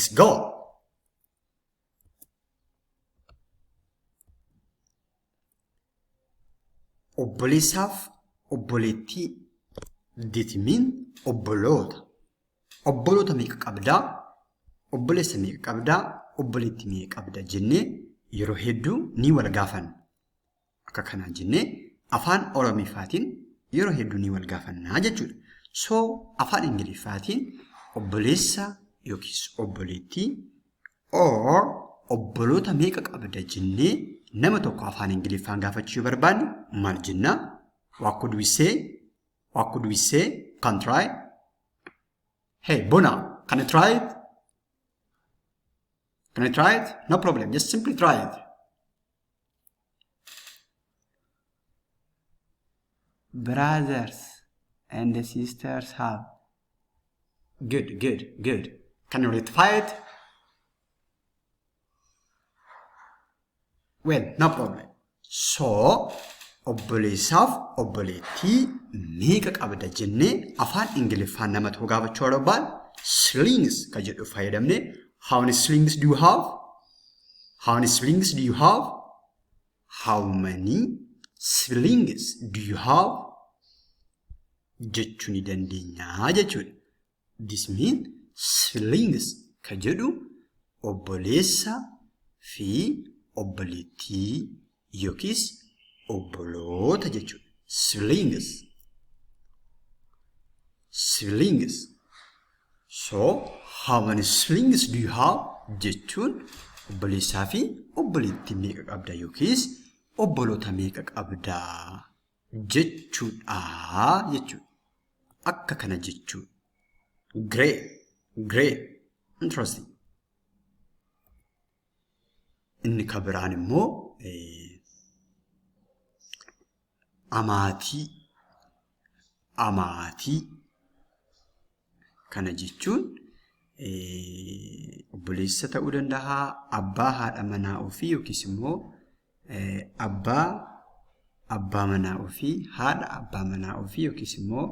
Let's go! Obboleessaaf obboleettii dit mean obboloota. Obboloota meeqa qabdaa? Obboleessa meeqa qabdaa? Obboleettii meeqa qabda jennee yeroo hedduu ni wal gaafanna. Akka kanaa jennee afaan Oromiffaatiin yeroo hedduu ni wal gaafannaa jechuudha. So afaan Ingiliffaatiin obboleessa yookiis obboleettii or obboloota meeqa qabda jennee nama tokko afaan Ingiliffaan gaafachuu yoo barbaanne maal jennaa? What could we say? What could we say? Can try? Hey, Bona, can you try it? Can you try it? No problem. Just simply try it. Brothers and sisters have. Good, good, good. Can you rectify it? Well, no problem. So, obboleessaaf obboleettii meeqa qabda jennee afaan Ingiliffaan nama tokko gaafachuu barbaanne siblings ka jedhu fayyadamnee, how many siblings do you have? How many siblings do you have? How many siblings do you have? Jechuu ni dandeenya jechuudha. This means siblings ka jedhu obboleessa fi obboleettii yookiis obboloota jechuudha. Siblings. Siblings. So, how many siblings do you have jechuun obboleessaa fi obboleettii meeqa qabda yookiis obboloota meeqa qabda jechuudha jechuudha. Akka kana jechuudha. Great, great, interesting. Inni kan biraan immoo amaatii. Amaatii kana jechuun obboleessa ta'uu danda'a, abbaa haadha manaa ofii yookiis immoo abbaa abbaa manaa ofii, haadha abbaa manaa ofii yookiis immoo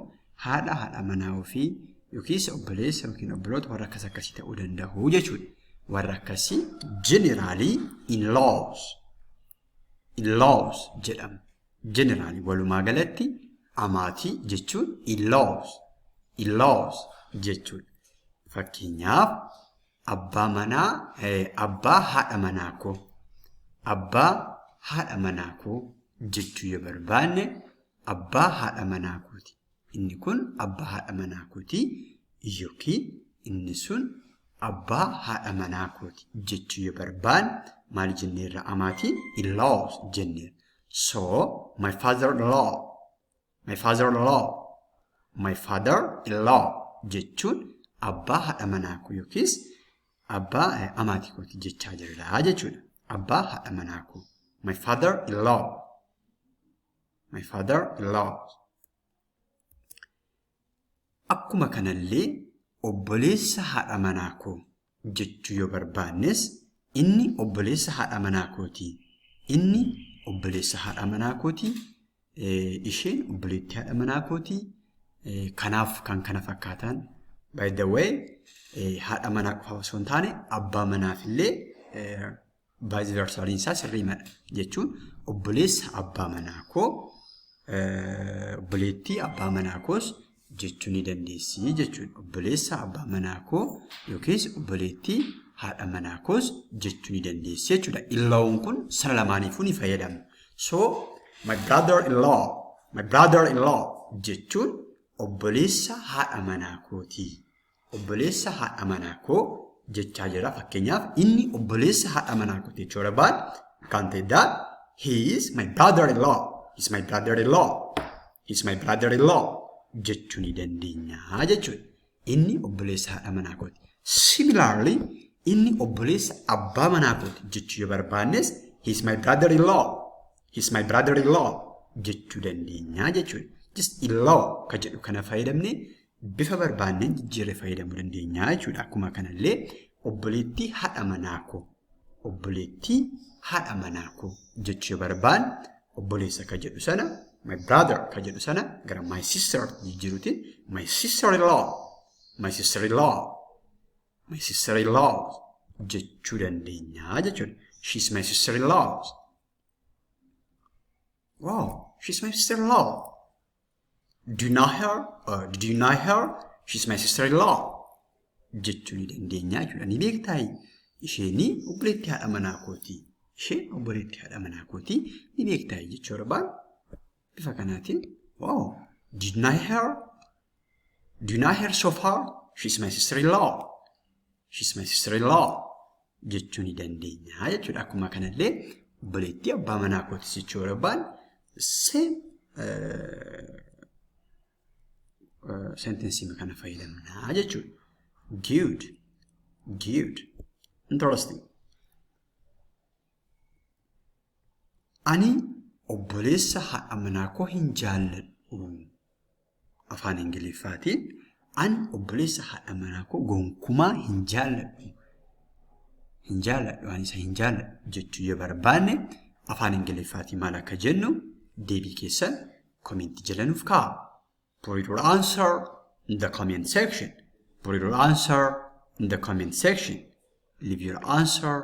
haadha haadha manaa ofii yookiis obboleessa yookiin obboloota warra akkas akkasii ta'uu danda'u jechuudha. Warra akkasii generally in-laws, in-laws jedhama. Generally, walumaa galatti, amaatii jechuun in-laws, in-laws jechuudha. Fakkeenyaaf, abbaa manaa, abbaa haadha manaa koo, abbaa haadha manaa koo jechuu yoo barbaanne, abbaa haadha manaa kooti. Inni kun abbaa haadha manaa kooti yookiin inni sun abbaa haadha manaa kooti jechuu yoo barbaanne maal jenneerra? Amaatiin in-laws jenneerra. So, my father-in-law, my father-in-law, my father-in-law jechuun abbaa haadha manaa koo yookiis abbaa amaatii kooti jechaa jirra jechuudha. Abbaa haadha manaa koo. My father-in-law. My father-in-law. Akkuma kanallee obboleessa haadha manaa koo jechuu yoo barbaannes, inni obboleessa haadha manaa kooti. Inni obboleessa haadha manaa kooti. Isheen obboleettii haadha manaa kooti. Kanaaf kan kana fakkaatan. By the way, haadha manaa qofa osoo hin taane abbaa manaafillee vice versa isaa sirriimadha jechuun obboleessa abbaa manaa koo, obboleettii abbaa manaa koos jechuu ni dandeessi jechuudha. Obboleessa abbaa manaa koo yookiis obboleettii haadha manaa koos jechuu ni dandeessi jechuudha. In-law'n kun sana lamaaniifuu ni fayyadama. So, my brother-in-law, my brother-in-law jechuun obboleessa haadha manaa kooti. Obboleessa haadha manaa koo jechaa jira. Fakkeenyaaf, inni obboleessa haadha manaa kooti jechuu barbaadu kan ta'e that he is my brother-in-law. He is my brother-in-law. He is my brother-in-law jechuu ni dandeenya jechuudha. Inni obboleessa haadha manaa kooti. Similarly, inni obboleessa abbaa manaa kooti jechuu yoo barbaannes he is my brother-in-law. He is my brother-in-law jechuu dandeenya jechuudha. Just in-law ka jedhu kana fayyadamnee bifa barbaanneen jijjiirree fayyadamuu dandeenya jechuudha. Akkuma kanallee obboleettii haadha manaa koo, obboleettii haadha manaa koo jechuu yoo barbaanne, obboleessa ka jedhu sana, my brother ka jedhu sana gara my sister jijjiiruutiin my sister-in-law, my sister-in-law, My sister-in-law jechuu dandeenya jechuudha. She's my sister-in-law. Wow, she's my sister-in-law. Do you know her? Or did you know her? She's my sister-in-law. Jechuu ni dandeenya jechuudha. Ni beektaa? Isheen obboleettii haadha manaa kooti. Isheen obboleettii haadha manaa kooti. Ni beektaa jechuu barbaadu. Bifa kanaatiin, wow, did you know her? Do you know her so far? She's my sister-in-law. She's my sister-in-law. Jechuu ni dandeenya jechuudha. Akkuma kanallee obboleettii abbaa manaa kooti jechuu barbaadu same sentence kana fayyadamnaa jechuudha. Good. Good. Interesting. Ani obboleessa haadha manaa koo hin jaalladhu. Afaan Ingiliffaatiin ani obboleessa haadha manaa koo gonkumaa hin jaalladhu. Hin jaalladhu, ani isa hin jaalladhu jechuu yoo barbaanne afaan Ingiliffaatiin maal akka jennu deebii keessan komentii jala nuuf kaa'a. Put your answer in the comment section. Put your answer in the comment section. Leave your answer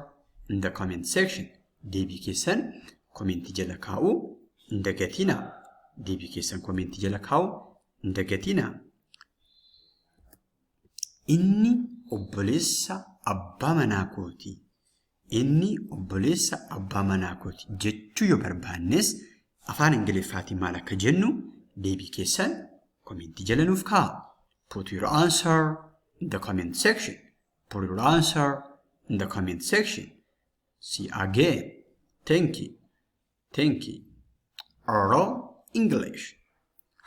in the comment section. Deebii keessan komentii jala kaa'uu hin dagatinaa. Deebii keessan komentii jala kaa'uu hin dagatinaa. Inni obboleessa abbaa manaa kooti. Inni obboleessa abbaa manaa kooti jechuu yoo barbaannes afaan Ingiliffaatiin maal akka jennu deebii keessan komentii jala nuuf kaa'a. Put your answer in the comment section. Put your answer in the comment section. See you again. Thank you. Thank you. Oral English.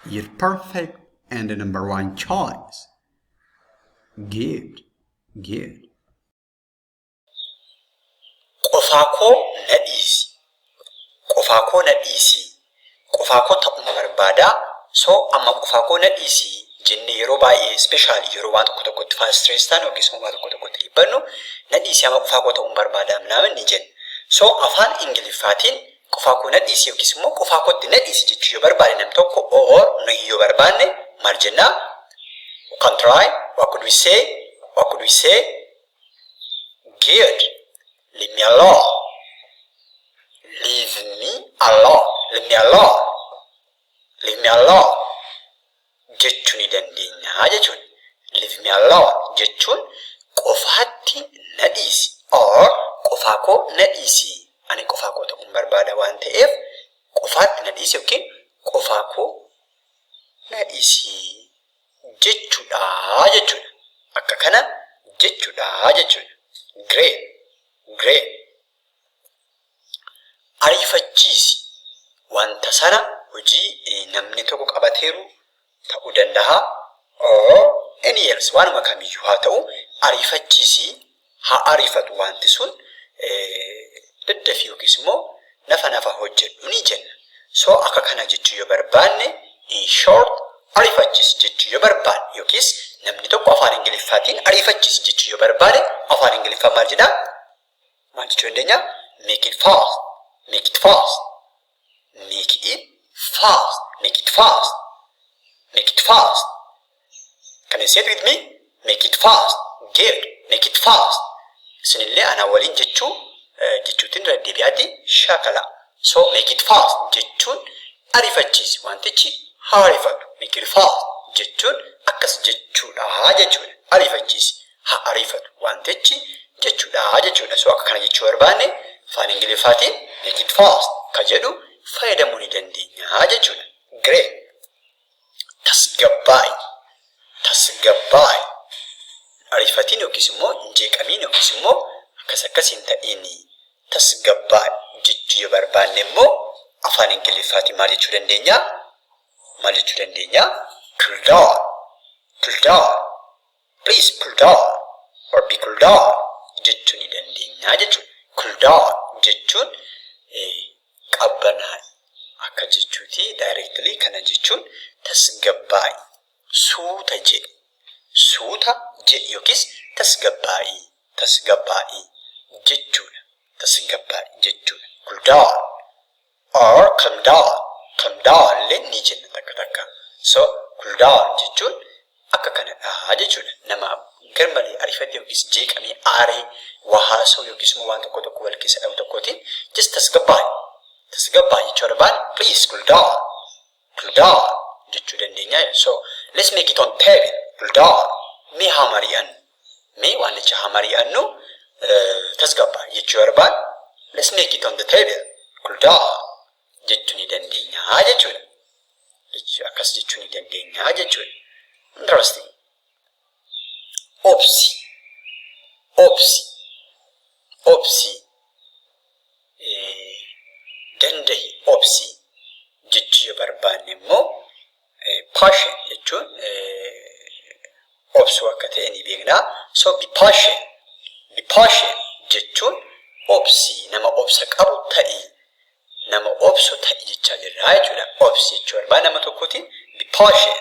Your perfect and the number one choice. Good. Good. Qofaa koo na dhiisi. Qofaa koo na dhiisi. Qofaa koo ta'uma barbaadaa. So amma qofaa koo na dhiisi jennee yeroo baay'ee, especially yeroo waan tokko tokkotti faa stress taanu yookiis immoo waan tokko tokkotti dhibbannu, na dhiisi, amma qofaa koo ta'uun barbaadaa minaamin ni jenna. So afaan Ingiliffaatiin qofaa koo na dhiisi yookiis immoo qofaa kootti na dhiisi jechuu yoo barbaade nam tokko or nuyi yoo barbaanne maal jennaa? We can try. What could we say? What could we say? Good. Leave me alone. Leave me alone. Leave me alone. Leave me alone. Jechuu ni dandeenya jechuudha. Leave me alone jechuun qofaatti na dhiisi or qofaa koo na dhiisi. Ani qofaa koo ta'uun barbaada waan ta'eef qofaatti na dhiisi yookiin qofaa koo na dhiisi jechuudha jechuudha. Akka kana jechuudha jechuudha. Great. Great. Ariifachiisi. Wanta sana hojii namni tokko qabateeru ta'uu danda'a. Or any else, waanuma kamiyyuu haa ta'u, ariifachiisi, haa ariifatu wanti sun, daddafii yookiis immoo nafa nafa hojjedhu ni jenna. So akka kana jechuu yoo barbaanne, in short, ariifachiisi jechuu yoo barbaanne yookiis namni tokko afaan Ingiliffaatiin ariifachiisi jechuu yoo barbaade afaan Ingiliffaa maal jedhaa? Maal jechuu dandeenya? Make it fast. Make it fast. Make it fast. Make it fast. Make it fast. Can you say it with me? Make it fast. Good. Make it fast. Isinillee ana waliin jechuu jechuutiin irra deebi'aati shaakala. So make it fast jechuun ariifachiisi. Wantichi haa ariifatu. Make it fast jechuun akkas jechuudha jechuudha. Ariifachiisi. Haa ariifatu. Wantichi jechuudha jechuudha. So akka kana jechuu barbaanne afaan Ingiliffaatiin make it fast ka jedhu fayyadamuu ni dandeenya jechuudha. Great. Tasgabbaa'i. Tasgabbaa'i. Ariifatiin yookiis immoo hin jeeqamiin yookiis immoo akkas akkas hin ta'in, tasgabbaa'i jechuu yoo barbaanne immoo afaan Ingiliffaatiin maal jechuu dandeenya? Maal jechuu dandeenya? Cool down. Cool down. Please cool down or be cool down jechuu ni dandeenya jechuudha. Cool down jechuun qabbanaa'i akka jechuuti directly. Kana jechuun tasgabbaa'i. Suuta jedhi. Suuta jedhi yookiis tasgabbaa'i. Tasgabbaa'i jechuudha. Tasgabbaa'i jechuudha. Cool down or calm down. Calm down illee ni jenna takka takka. So cool down jechuun Akka kanadha jechuudha. Nama garmalee ariifatee yookiis jeeqamee aaree waa haasa'u yookiis immoo waan tokko tokko wal keessa dhahu tokkootiin just tasgabbaa'i. Tasgabbaa'i jechuu barbaanne, please cool down. Cool down jechuu dandeenya. So let's make it on table. Cool down. Mee haa mari'annu. Mee waanicha haa mari'annu, tasgabbaa'i jechuu barbaanne, let's make it on the table. Cool down jechuu ni dandeenya jechuudha. Akkas jechuu ni dandeenya jechuudha. Interesting. Obsi. Obsi. Obsi. Dandahi, obsi jechuu yoo barbaanne immoo, patient jechuun obsuu akka ta'e ni beekna. So be patient. Be patient jechuun obsi, nama obsa qabu ta'i. Nama obsu ta'i jechaa jirra jechuudha. Obsi jechuu barbaanne nama tokkootiin be patient.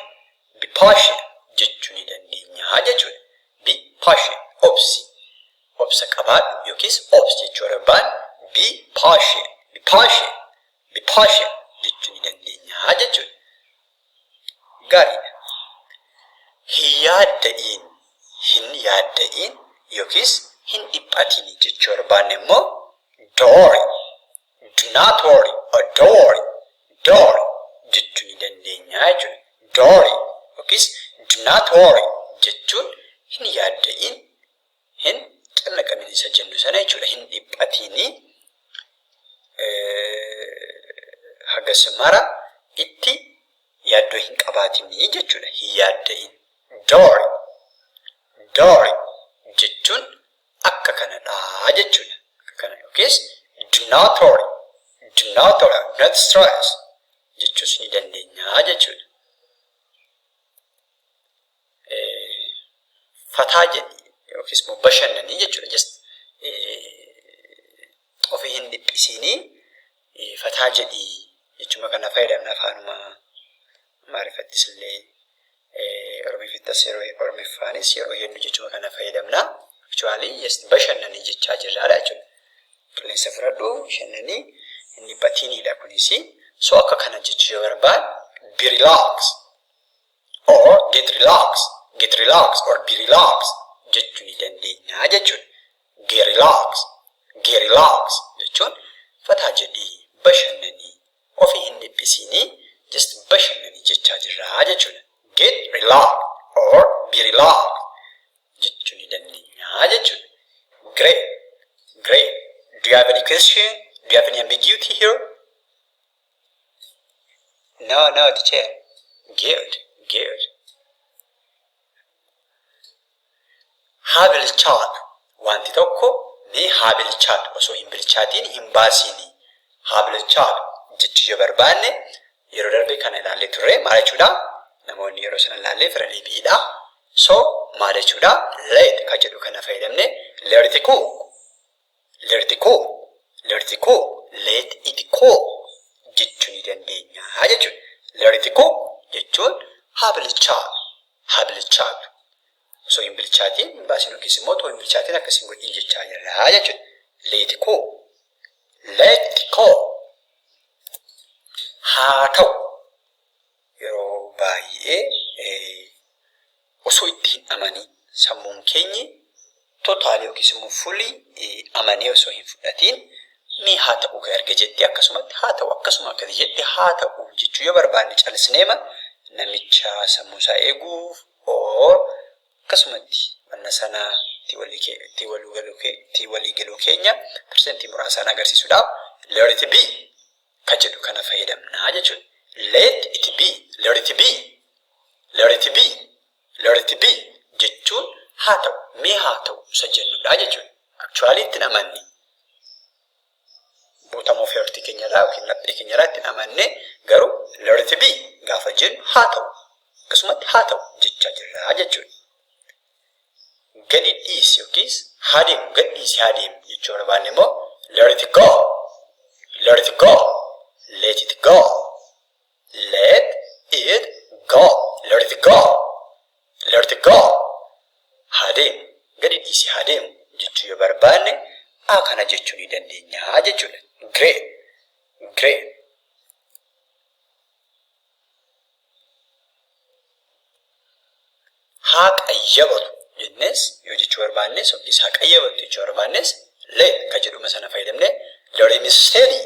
Be patient jechuu ni dandeenya jechuudha. Be patient. Obsi. Obsa qabaadhu yookiis obsi jechuu barbaanne be patient. Be patient. Be patient jechuu ni dandeenya jechuudha. Gaariidha. Hin yaadda'iin, hin yaadda'iin yookiis hin dhiphatiin jechuu barbaanne immoo don't worry. Do not worry or don't worry. Don't worry jechuu ni dandeenya jechuudha. Don't worry yookiis do not worry jechuun hin yaadda'iin, hin xannaqamin isa jennu sana jechuudha. Hin dhiphatiini, hagas mara itti yaaddoo hin qabaatinii jechuudha. Hin yaadda'in. Don't worry. Don't worry jechuun akka kanadha jechuudha. Akka kana yookiis do not worry. Do not worry. Do not stress jechuus ni dandeenya jechuudha. Fataa jedhi yookiis immoo bashannanii jechuudha. Just ofii hin dhiphisiinii, fataa jedhii jechuma kana fayyadamna. Afaanuma Amaariffattis illee Oromiffittas yeroo Oromiffaanis yeroo hedduu jechuma kana fayyadamna. Actually just bashannanii jechaa jirraadha jechuudha. Qilleensa fudhadhu, bashannanii, hin dhiphatiinidha kunis. So akka kana jechuu yoo barbaad be relax or get relax, get relax or be relax jechuu ni dandeenya jechuudha. Get relax, get relax jechuun fataa jedhii, bashannanii, ofii hin dhiphisiinii, just bashannanii jechaa jirraa jechuudha. Get relax or be relax jechuu ni dandeenya jechuudha. Great, great. Do you have any question? Do you have any ambiguity here? No, teacher. Good, good. Haa bilchaatu. Wanti tokko mee haa bilchaatu, osoo hin bilchaatiin hin baasiini. Haa bilchaatu jechuu yoo barbaanne, yeroo darbe kana ilaallee turre, maal jechuudha? Namoonni yeroo sana ilaallee fira deebiidha. So maal jechuudha? Let ka jedhu kana fayyadamne let it cook. Let it cook. Let it cook. Let it cook jechuu ni dandeenya jechuudha. Let it cook jechuun haa bilchaatu. Haa bilchaatu. Osoo hin bilchaatiin hin baasin yookiis immoo otoo hin bilchaatiin akkas hin godhin jechaa jirra jechuudha. Let it cook. Let it cook. Haa ta'u. Yeroo baay'ee osoo itti hin amaniin, sammuun keenyi totally yookiis immoo fully amanee osoo hin fudhatiin, mee haa ta'u erga jettee, akkasumatti haa ta'u, akkasuma akkati jette haa ta'u jechuu yoo barbaanne, callisneema namicha sammuu isaa eeguuf or akkasumatti wanna sana itti walii galuu keenya persentii muraasaan agarsiisuudhaaf let it be ka jedhu kana fayyadamnaa jechuudha. Let it be, let it be, let it be, let it be jechuun haa ta'u, mee haa ta'u isa jennudha jechuudha. Actually ittiin amanne. Bottom of heart keenyarraa yookiin laphee keenyarraa ittiin amanne, garuu let it be gaafa jennu haa ta'u, akkasumatti haa ta'u jechaa jirra jechuudha. Gadi dhiisi yookiis haa deemu, gadi dhiisi haa deemu jechuu barbaanne immoo let it go, let it go, let it go, let it go, let it go, let it go. Haa deemu, gadi dhiisi haa deemu jechuu yoo barbaanne a kana jechuu ni dandeenya jechuudha. Great, great. Haa qayyabatu jennes yoo jechuu barbaannes yookiis haa qayyabattu jechuu barbaannes let ka jedhuma sana fayyadamne let him study,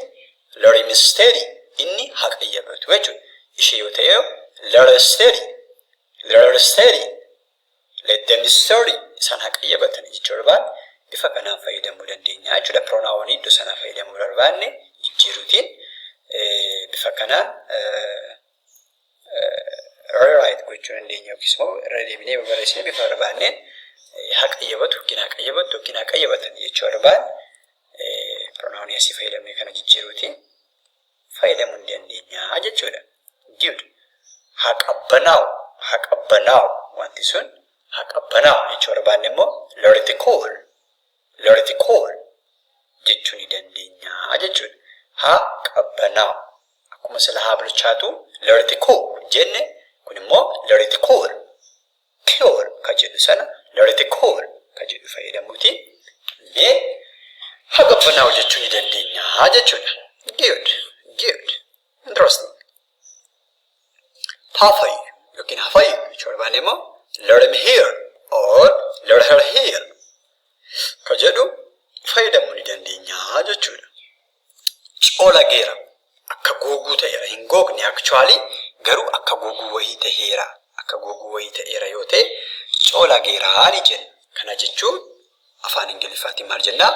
let him study, inni haa qayyabatu jechuudha. Ishee yoo ta'e let her study, let her study, let them study, isaan haa qayyabatan jechuu barbaanne bifa kanaan fayyadamuu dandeenya jechuudha. Pronounii iddoo sanaa fayyadamuu barbaanne jijjiiruutiin bifa kanaan rewrite gochuu dandeenya yookiis immoo irra deebinee barreessine bifa barbaanneen haa qayyabatu yookiin haa qayyabattu yookiin haa qayyabatan jechuu barbaanne pronounii asii fayyadamne kana jijjiiruutiin fayyadamuu ni dandeenya jechuudha. Good. Haa qabbanaa'u, haa qabbanaa'u, wanti sun haa qabbanaa'u jechuu barbaanne immoo let it cool, let it cool jechuu ni dandeenya jechuudha. Haa qabbanaa'u. Akkuma sila haa bilchaatu let it cool jenne, kun immoo let it cool. Cool ka jedhu sana let it cool ka jedhu fayyadamuutiin mee haa qabbanaa'u jechuu ni dandeenya jechuudha. Good, good, interesting. Haa fayyu yookiin haa fayyu jechuu barbaanne immoo let him heal or let her heal ka jedhu fayyadamuu ni dandeenya jechuudha. Coolageera, akka googuu ta'eera, hin googne actually, garuu akka googuu wayii ta'eera, akka googuu wayii ta'eera yoo ta'e coolageeraa ni jenna. Kana jechuun afaan Ingiliffaatiin maal jennaa?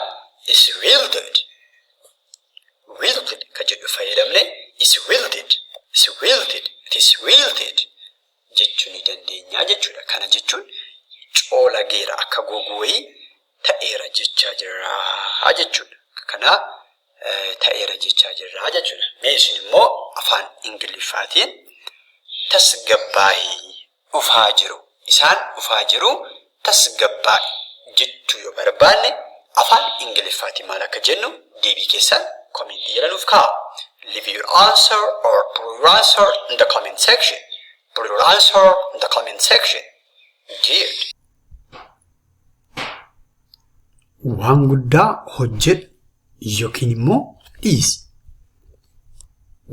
Is wilted. Wilted ka jedhu fayyadamne is wilted, is wilted, it is wilted jechuu ni dandeenya jechuudha. Kana jechuun coolageera, akka googuu wayii ta'eera jechaa jirraa jechuudha. Kana ta'eera jechaa jirraa jechuudha. Mee isin immoo afaan Ingiliffaatiin tasgabbaa'ii, dhufaa jiru, isaan dhufaa jiru, tasgabbaa'i jechuu yoo barbaanne afaan Ingiliffaatiin maal akka jennu deebii keessan commentii jala nuuf kaa'a. Leave your answer or put your answer in the comment section. Put your answer in the comment section. Good. Waan guddaa hojjedhu yookiin immoo dhiisi.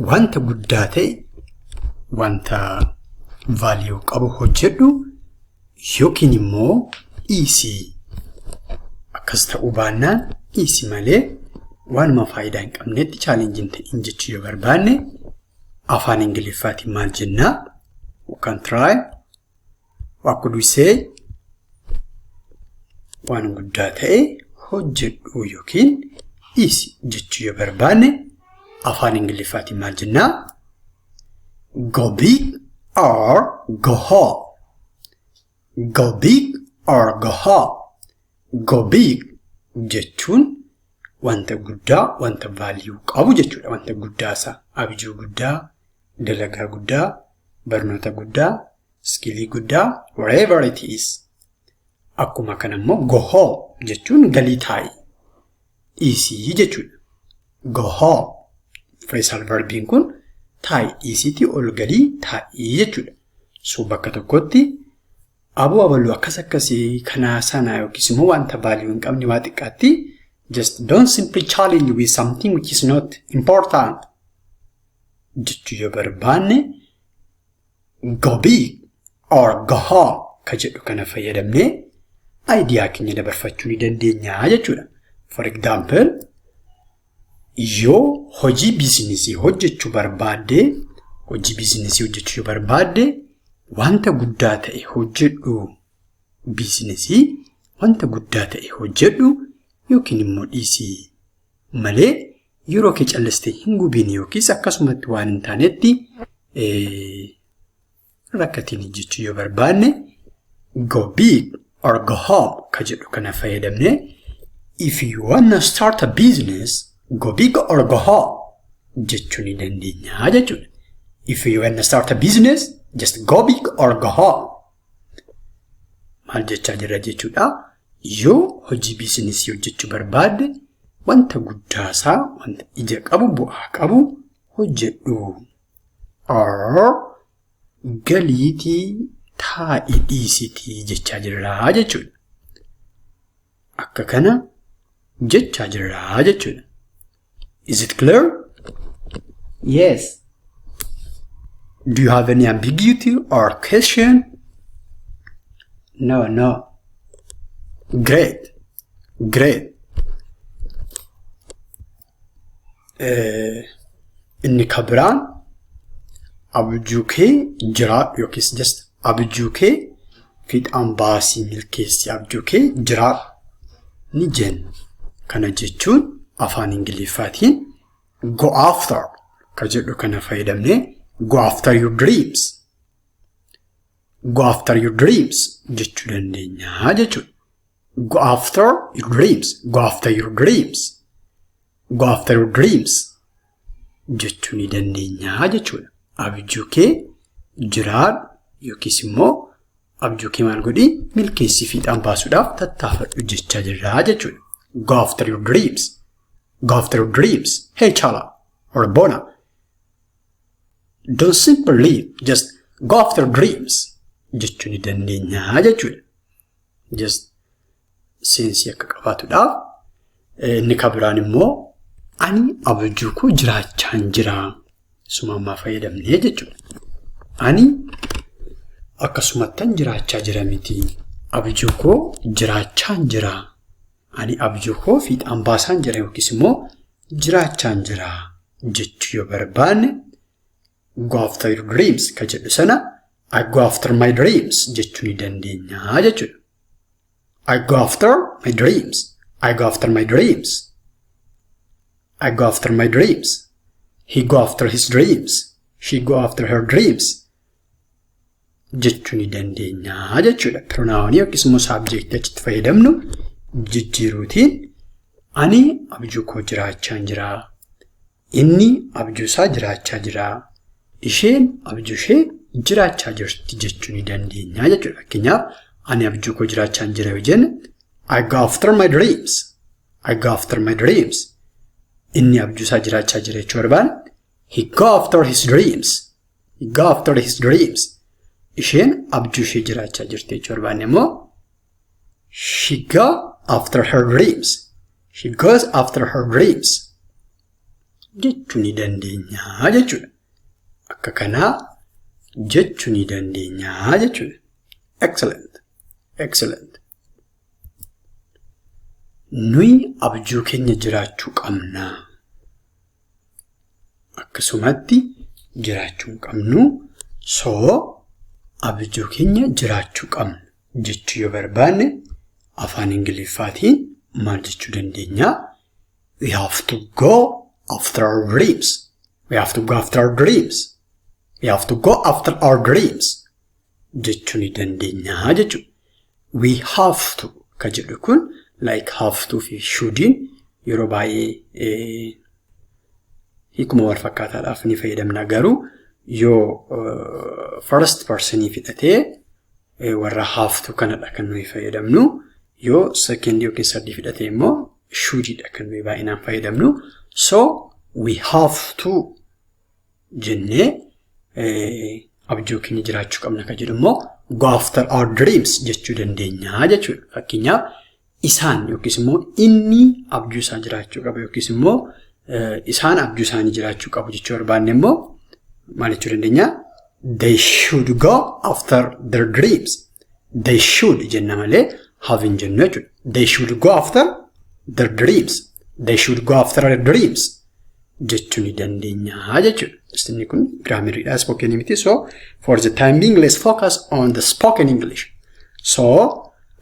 Wanta guddaa ta'e, wanta value qabu hojjedhu yookiin immoo dhiisi. Akkas ta'uu baannaan dhiisi malee waanuma faayidaa hin qabnetti challengeiin ta'in jechuu yoo barbaanne afaan Ingiliffaatiin maal jennaa? We can try. What could we say? Waan guddaa ta'e hojjedhu yookiin dhiisi jechuu yoo barbaanne afaan Ingiliffaatiin maal jennaa? Go big or go home. Go big or go home. Go big jechuun wanta guddaa, wanta value qabu jechuudha. Wanta guddaasaa, abjuu guddaa, dalagaa guddaa, barnoota guddaa, skillii guddaa, whatever it is. Akkuma kana immoo go home jechuun galii taa'i. Dhiisii jechuudha. Go home. Phrasal verbiin kun taa'i, dhiisiitii ol galii taa'ii jechuudha. So bakka tokkotti aboo abaluu akkas akkasii kanaa sana yookiis immoo wanta value hin qabne waa xiqqaatti just don't simply challenge with something which is not important jechuu yoo barbaanne go big or go home ka jedhu kana fayyadamnee idea keenya dabarfachuu ni dandeenya jechuudha. For example, yoo hojii businessii hojjechuu barbaadde, hojii businessii hojjechuu yoo barbaadde, wanta guddaa ta'e hojjedhu, businessii wanta guddaa ta'e hojjedhu yookiin immoo dhiisii malee yeroo kee callistee hin gubiin yookiis akkasumatti waan hin taanetti rakkatiin jechuu yoo barbaanne go big or go home ka jedhu kana fayyadamne if you wanna start a business, go big or go home jechuu ni dandeenya jechuudha. If you wanna start a business, just go big or go home. Maal jechaa jirra jechuudha? Yoo hojii businessii hojjechuu barbaadde wanta guddaasaa, wanta ija qabu, bu'aa qabu hojjedhu. Or galiitii taa'ii dhiisitii jechaa jirraa jechuudha. Akka kana jechaa jirraa jechuudha. Is it clear? Yes. Do you have any ambiguity or question? No. Great. Great. Inni kan biraan abjuu kee jiraadhu yookiis just abjuu kee fiixaan baasii milkeessi, abjuu kee jiraadhu ni jenna. Kana jechuun afaan Ingiliffaatiin "go after" ka jedhu kana fayyadamnee "go after your dreams". "Go after your dreams" jechuu dandeenya jechuudha. Go after your dreams. Go after your dreams. Go after your dreams jechuu ni dandeenya jechuudha. Abjuu kee jiraadhu yookiis immoo abjuu kee maal godhii, milkeessii, fiixaan baasuudhaaf tattaafadhu jechaa jirra jechuudha. Go after your dreams. Go after your dreams. Hey, Chala or Bona. Don't simply live, just go after dreams jechuu ni dandeenya jechuudha. Just sense akka qabaatuudhaaf. Inni kan biraan immoo ani abjuu koo jiraachaan jira. Suma ammaa fayyadamnee jechuudha. Ani akkasumattan jiraachaa jira miti. Abjuu koo jiraachaan jira. Ani abjuu koo fiixaan baasaan jira yookiis immoo jiraachaan jira jechuu yoo barbaanne, "go after your dreams" ka jedhu sana "I go after my dreams" jechuu ni dandeenya jechuudha. I go after my dreams. I go after my dreams. I go after my dreams. He go after his dreams. She go after her dreams. Jechuu ni dandeenya jechuudha. Pronoun yookiis immoo subject achitti fayyadamnu jijjiiruutiin ani abjuu koo jiraachaa jira. Inni abjuu isaa jiraachaa jira. Isheen abjuu ishee jiraachaa jirti jechuu ni dandeenya jechuudha. Fakkeenyaaf, ani abjuu koo jiraachaa jira yoo jenne, I go after my dreams. I go after my dreams. Inni abjuu isaa jiraachaa jira jechuu barbaanne, he go after his dreams. He go after his dreams. Isheen abjuu ishee jiraachaa jirti jechuu barbaanne immoo, she go after her dreams. She goes after her dreams. Jechuu ni dandeenya jechuudha. Akka kanaa jechuu ni dandeenya jechuudha. Excellent. Excellent. Nuyi abjuu keenya jiraachuu qabna. Akkasumatti jiraachuu hin qabnu. So abjuu keenya jiraachuu qabna jechuu yoo barbaanne, afaan Ingiliffaatiin maal jechuu dandeenya? We have to go after our dreams. We have to go after our dreams. We have to go after our dreams jechuu ni dandeenya jechuudha. "We have to" ka jedhu kun, like "have to" fi "shouldiin" yeroo baay'ee hiikuma wal fakkaataadhaaf ni fayyadamna, garuu yoo first personii fidhatee warra "have to" kanadha kan nuyi fayyadamnu, yoo second yookiin third fidhatee immoo shouldiidha kan nuyi baay'inaan fayyadamnu. So "we have to" jennee abjuu keenya jiraachuu qabna kan jedhu immoo "go after our dreams" jechuu dandeenya jechuudha. Fakkeenyaaf, isaan yookiis immoo inni abjuu isaa jiraachuu qaba yookiis immoo isaan abjuu isaanii jiraachuu qabu jechuu barbaanne immoo maal jechuu dandeenya? They should go after their dreams. "They should" jenna malee "have" hin jennu jechuudha. They should go after their dreams. They should go after their dreams jechuu ni dandeenya jechuudha. Inni kun grammariidha, spoken miti. So for the time being, let's focus on the spoken English. So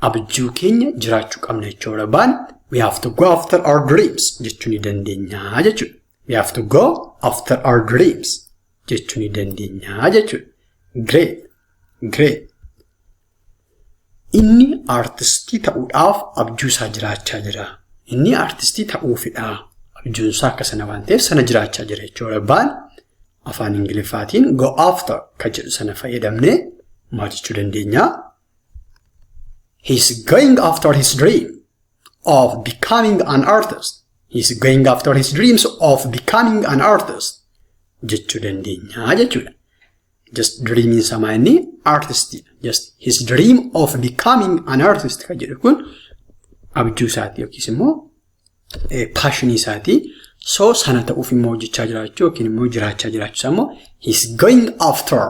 abjuu keenya jiraachuu qabna jechuu barbaanne, "we have to go after our dreams" jechuu ni dandeenya jechuudha. We have to go after our dreams jechuu ni dandeenya jechuudha. Great. Great. Inni aartistii ta'uudhaaf abjuu isaa jiraachaa jira. Inni aartistii ta'uufidha. Abjuun isaa akka sana waan ta'eef sana jiraachaa jira jechuu barbaanne, afaan Ingiliffaatiin "go after" kan jedhu sana fayyadamnee maal jechuu dandeenya? He's going after his dream of becoming an artist. He's going after his dreams of becoming an artist jechuu dandeenya jechuudha. Just dreamiin isaa inni artistiidha. Just his dream of becoming an artist kan jedhu kun abjuu isaati yookiis immoo passionii isaati. So sana ta'uuf immoo hojjechaa jiraachuu yookiin immoo jiraachaa jiraachuu isaa immoo "he's going after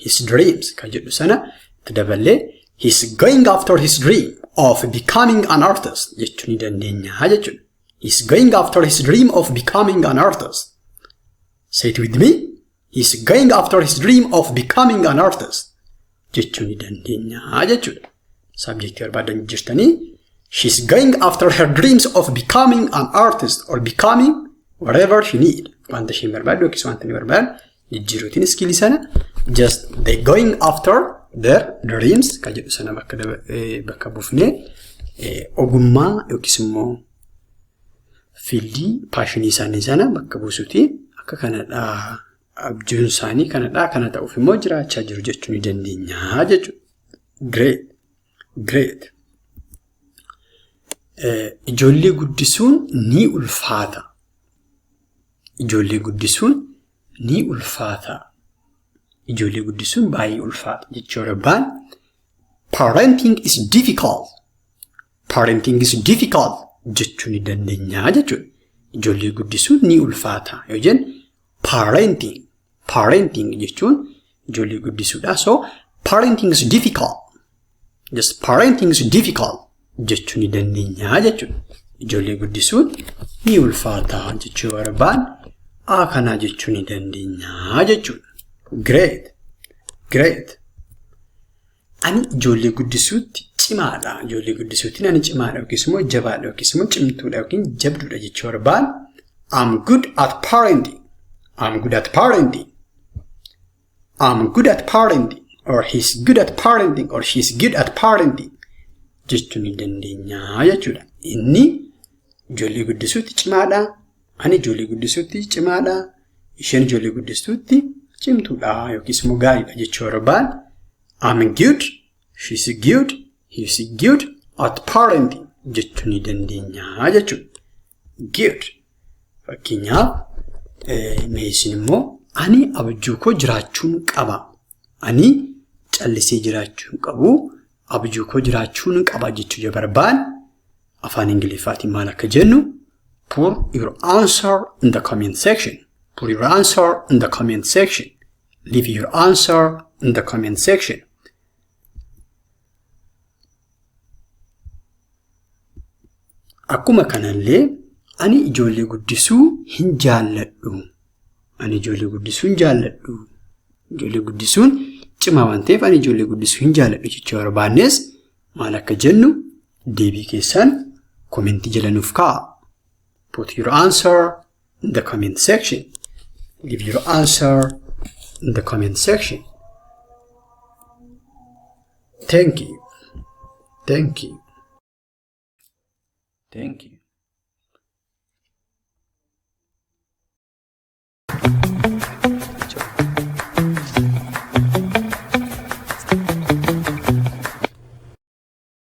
his dreams" kan jedhu sana itti daballee He's going after his dream of becoming an artist jechuu ni dandeenya jechuudha. He's going after his dream of becoming an artist. Say it with me. He's going after his dream of becoming an artist jechuu ni dandeenya jechuudha. Subjectii barbaadan jirtanii she's going after her dreams of becoming an artist or becoming whatever she need. Wanta isheen barbaaddu yookiis wanta inni barbaadu jijjiiruutiin skillii sana just they going after their dreams kan jedhu sana bakka buufnee ogummaa yookiis immoo fieldii passionii isaanii sana bakka buusuuti akka kanadha abjuun isaanii kanadha kana ta'uuf immoo jiraachaa jiru jechuu ni dandeenya jechuudha. Great. Great. Ijoollee guddisuun ni ulfaata. Ijoollee guddisuun ni ulfaata. Ijoollee guddisuun baay'ee ulfaata jechuu barbaan parenting is difficult. Parenting is difficult jechuu ni dandeenya jechuudha. Ijoollee guddisuun ni ulfaata yoo jennu parenting jechuun ijoollee guddisuudha. So parenting is difficult. Just parenting is difficult jechuu ni dandeenya jechuudha. Ijoollee guddisuun ni ulfaata jechuu barbaan A kanaa jechuu ni dandeenya jechuudha. Great. Great. Ani ijoollee guddisuutti cimaadha. Ijoollee guddisuutti ani cimaadha yookiis immoo jabaadha yookiis immoo cimtuudha yookiin jabduudha jechuu barbaan I'm good at parenting. I'm good at parenting. I'm good at parenting or he's good at parenting or she's good at parenting jechuu ni dandeenya jechuudha. Inni ijoollee guddisuutti cimaadha. Ani ijoollee guddisuutti cimaadha. Isheen ijoollee guddisuutti cimtuudha yookiis immoo gaariidha jechuu barbaan I'm good, she's good, he's good at parenting jechuu ni dandeenya jechuudha. Good. Fakkeenyaaf mee isin immoo ani abjuu koo jiraachuun qaba. Ani callisee jiraachuu hin qabu. Abjuu koo jiraachuun qaba jechuu yoo barbaan afaan Ingiliffaatiin maal akka jennu put your answer in the comment section. Put your answer in the comment section. Leave your answer in the comment section. Akkuma kanallee ani ijoollee guddisuu hin jaalladhu. Ani ijoollee guddisuu hin jaalladhu. Ijoollee guddisuun cimaa waan ta'eef ani ijoollee guddisuu hin jaalladhu jechuu barbaannes maal akka jennu deebii keessan commentii jala nuuf kaa'a. Put your answer in the comment section. Leave your answer in the comment section. Thank you. Thank you. Thank you.